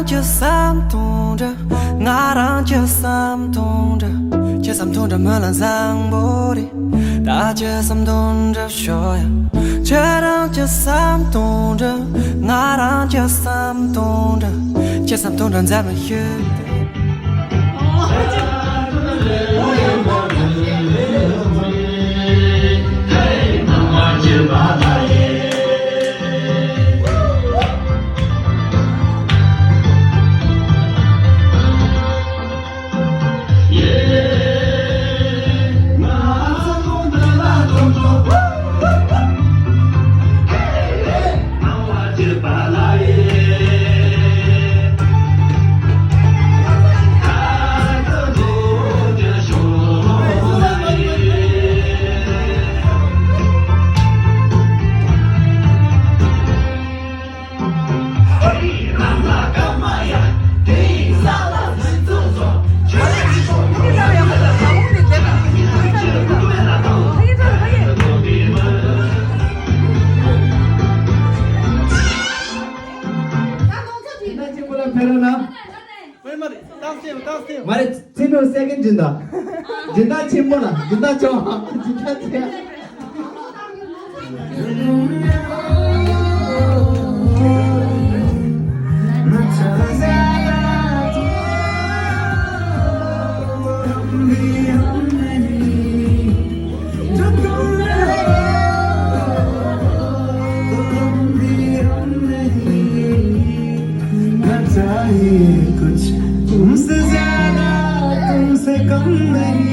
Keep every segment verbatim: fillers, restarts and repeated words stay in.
ཁྱེད་བསམ་དོན་འདྲ། ང་རང་ཁྱེད་བསམ་དོན་འདྲ། ཁྱེད་བསམ་དོན་འདྲ་མི་ལ་བཟང་པོ་རེད། ད་ཁྱེད་བསམ་དོན་འདྲ་ཤོག་ཡ། ཁྱེད་རང་ཁྱེད་བསམ་དོན་འདྲ། ང་རང་ཁྱེད་བསམ་དོན་འདྲ། ཁྱེད་བསམ་དོན་འདྲ་འཛམ་གླིང་ཤོད། མ་རེད། མ་རེད། ཚིག་འབྲུ་སེ་ཀན་སྦྱིན་བདག་སྦྱིན་བདག་ཆེན་པོ་ལ་སྦྱིན་བདག་ཆུང་བ་སྦྱིན་བདག་ཆེ། कुछ तुमसे ज्यादा, तुमसे कम नहीं।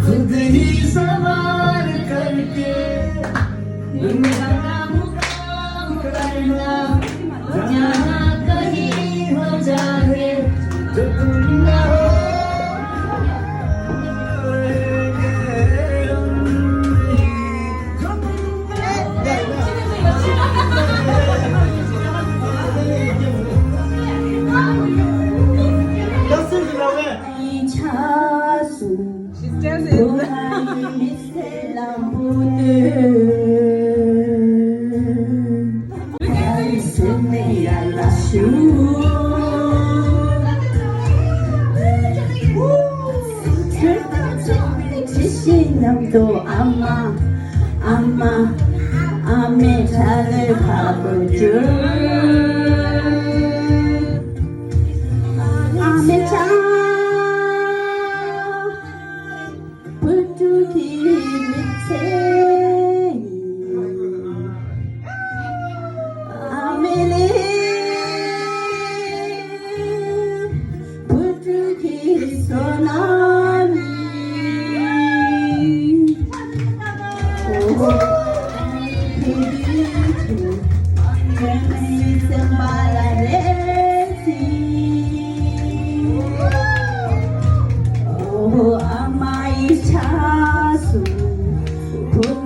खुद ही सवार करके दुनिया का मुकाम करना, जहाँ कहीं हो जाए जो तुम ना हो। ཨ་མ། ཨ་མ། ཨ་མའི་ཁྲ་ལས་ཕར་བུ་བྱུར། ཨ་མའི་ཆ། བུ་ཕྲུག་གི་མི་ཚེ་ཡིན། ཨ་མའི་ལས། བུ་ཕྲུག་གི་བསོད་ནམས་ཡིན། ཨོ་ཧོ། ཕི་ཕི་ཆུ། ཁྱོད་ཀྱི་སེམས་པ་ལ་རེ་ཞིག་ཨོ་ཧོ། ཨ་མ་ཡི་ཆ་སུ། བུ་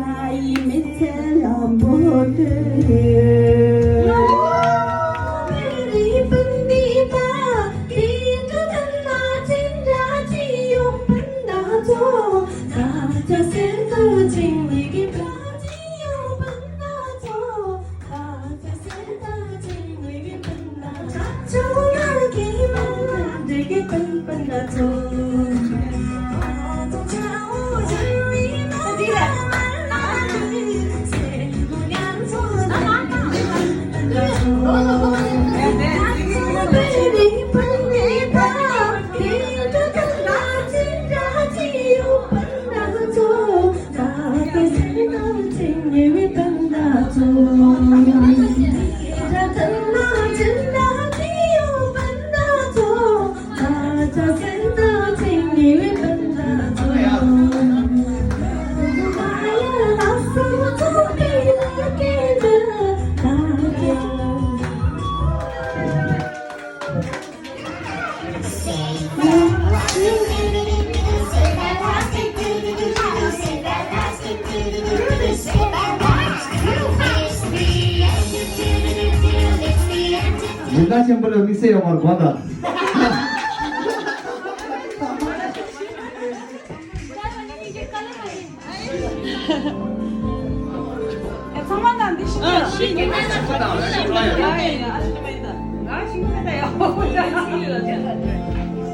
མི་དགའ་ཆེན་པོ་ལ་དམིགས་བསལ་ཡོད་མར་དགོངས་དག་ཚང་མ་དང་འདི་ཤིང་ཨ་ཤིང་གི་མེད་ན་ཤིང་གི་མེད་ན་ཤིང་གི་མེད་ན་ཡ་ཤིང་གི་མེད་ན་ང་ཤིང་གི་མེད་ན་ཡ་ཧོ་ཧོ་ཡ་ཤིང་གི་ལ་ཡ་ད་ཤ་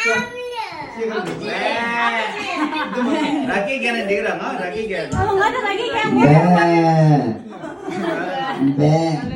ཤ་ང་ཡིན་ད། ར་སྐད་རྒྱག་ན་འགྲིག་ར། ང་ར་སྐད་རྒྱག་ང་ད་ར་སྐད་རྒྱག་བེ། བེ།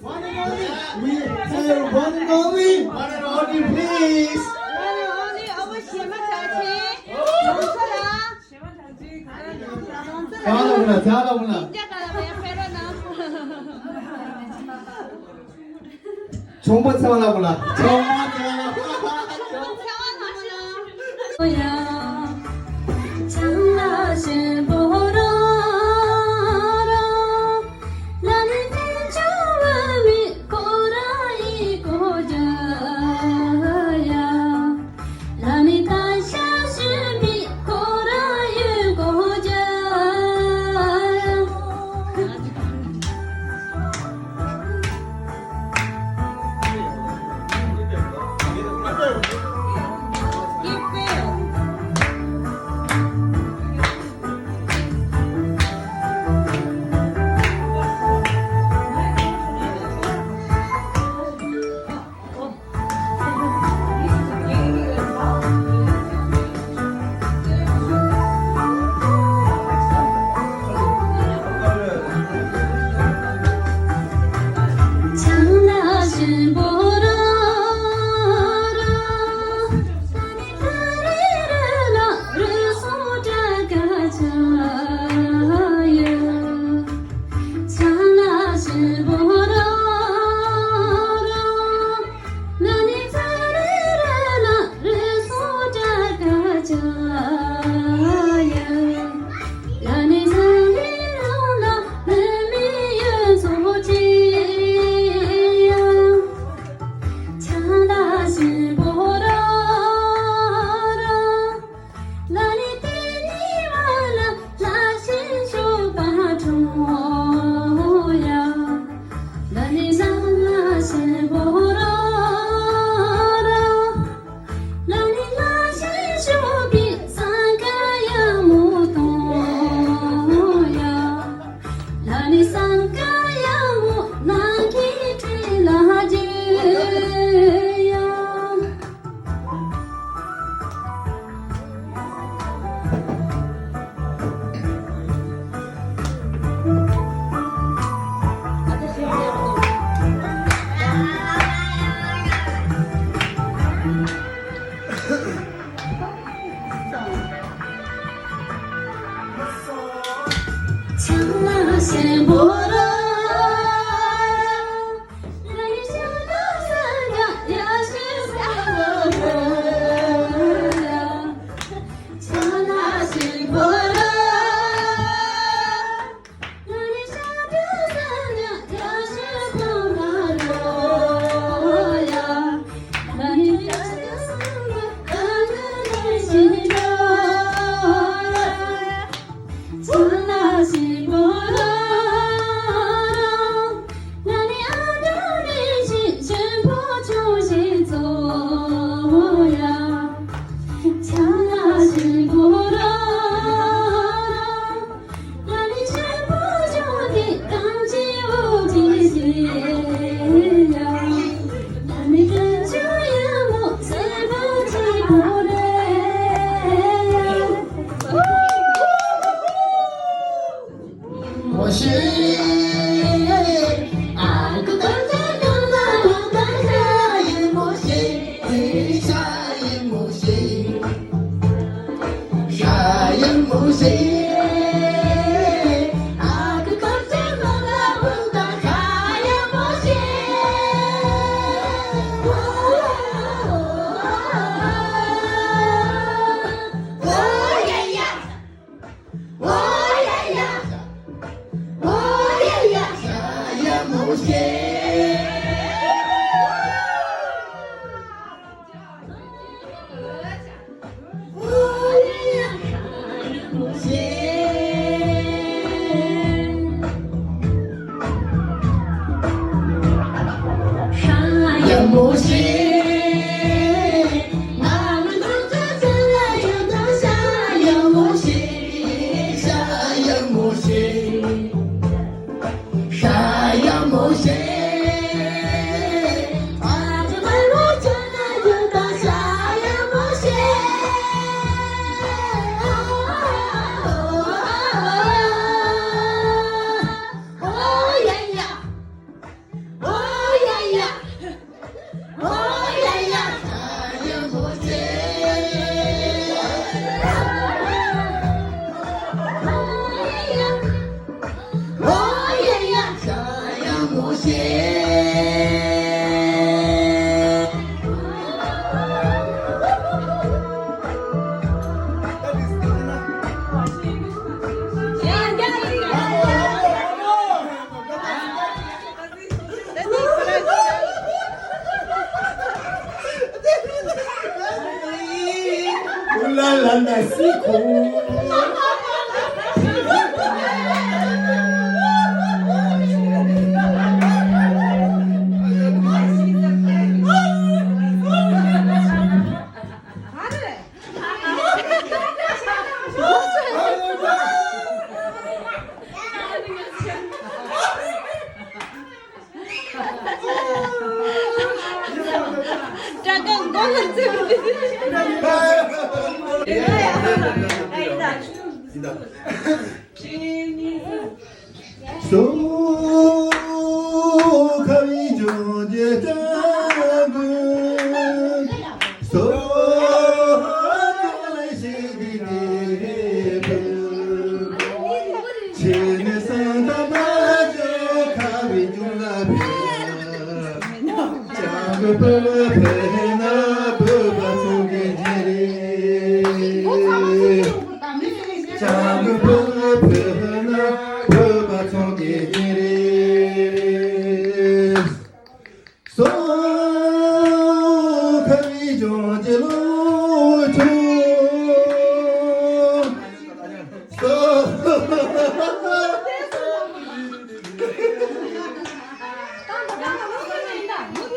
One and only. We have one and only. One and only, please. One and only, our Shema Chachi. ཚང་མ་ལ་མུ་ན། ཚང་མ་ལ་མུ་ན། ཚང་མ་ལ་མུ་ན། ཆུང་མ་ཚང་མ་ལ་མུ་ན། ཆུང་མ་ཚང་མ་ལ་མུ་ན།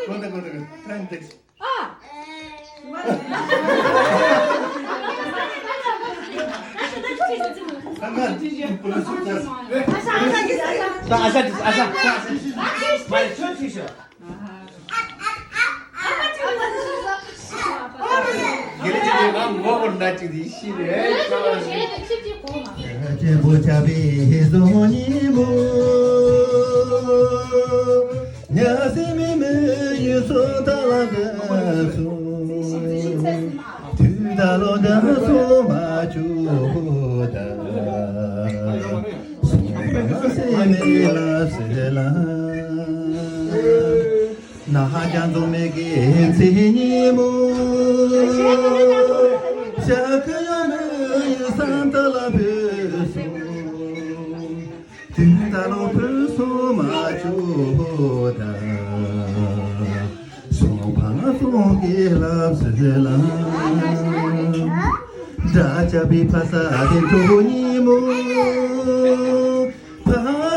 ཁོ་ན་ཁོ་ན་ཁོ་ན་ཁོ་ན། ད་ཨ་ཤ་ཨ་ཤ་ཨ་ཤ། མ་ཡི་ཆོས་ཆོས་ཤོག། དེ་ལ་ཅི་ཡོད་ང་ངོ་བོར་ན་ཅིག་དེ་ཤི་རེད། སྐྱེན་པོ་ཆགས་པའི་ཧེ་སོ་ཉིན་མོ། ཉ་སེ་མི་མི་ཡུལ་སོ་ད་ལ་ག་སོ། དུས་ད་ལོ་འདྲ་སོ་མ་བཅུ་ད། སོང་བ་སེ་མི་ལ་སེ་ལ། ན་ཧ་ཀྱང་འཛོམས་མེད་ཀྱི་ཚེ་ཉིན་མོ། ཞག་གི་ཡོང་མི་ཡི་སང་ད་ལ་བུད་སོང་། དུས་ད་ལོ་བུད་སོང་མ་བཅུ་ད། སོང་བ་སོང་གི་ལབ་སྲིད་ལ། དགྲ་བཅའ་བའི་ཕ་ས་དེ་གྲོགས་ཉིན་མོ། ཕ་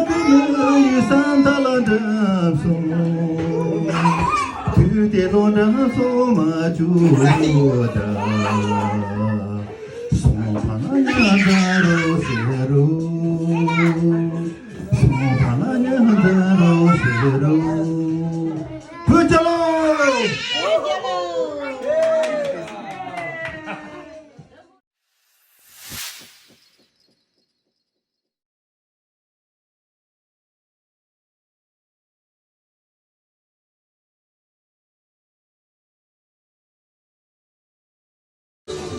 གི་མི་ཡི་སང་ད་ལ་འགྲིམ་སོང་། དུས་དེ་ལོ་འགྲིམ་སོང་མ་བཅུ་ད། སོང་བ་ན་ཉ་འདྲ་རོ་ཟེར་རོ། སོང་བ་ན་ཉ་འདྲ་རོ་ཟེར་རོ། བུ་ཅ་ལོ།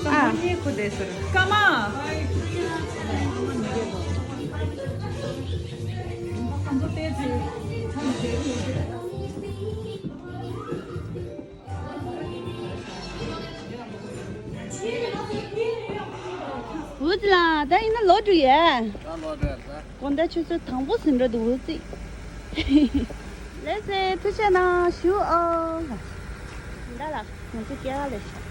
ཨ། སྐར་མ། འུ་ཙི་ལ་ད་ཡིན་ན་ལོ་དྲུག་ཡས། ད་ལོ་དྲུག་ཡས། དགོང་དག་ཆུ་ཚོད་དང་པོ་ཟིན་འགྲོ་འདུག་འུ་ཙི། ལགས་སེ་ཐུགས་རྗེ་གནང་ཞུ་ཨོ། ད་ལ་ང་ཚོ་སྐྱེ་བ་ལས་ཤོག་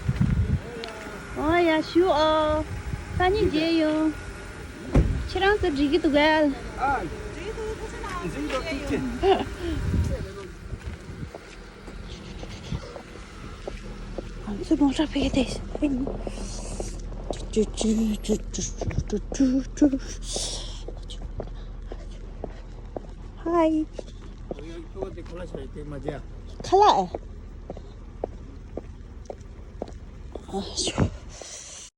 ཨོ་ཡ་ཞུ་ཨོ། སང་ཉིན་མཇལ་ཡོང་། ཁྱེད་རང་ཚོ་འགྲིག་གི་འདུག་གས། འགྲིག་འདུག་ཐུགས་རྗེ་གནང་། འགྲིག་འདུག་ཐུགས་རྗེ། ང་ཚོའི་མོ་ཊ་ཕེབས་ཏེ། ཧའི། ཁ་ལག་ཨེ། ཨ་ཤོ།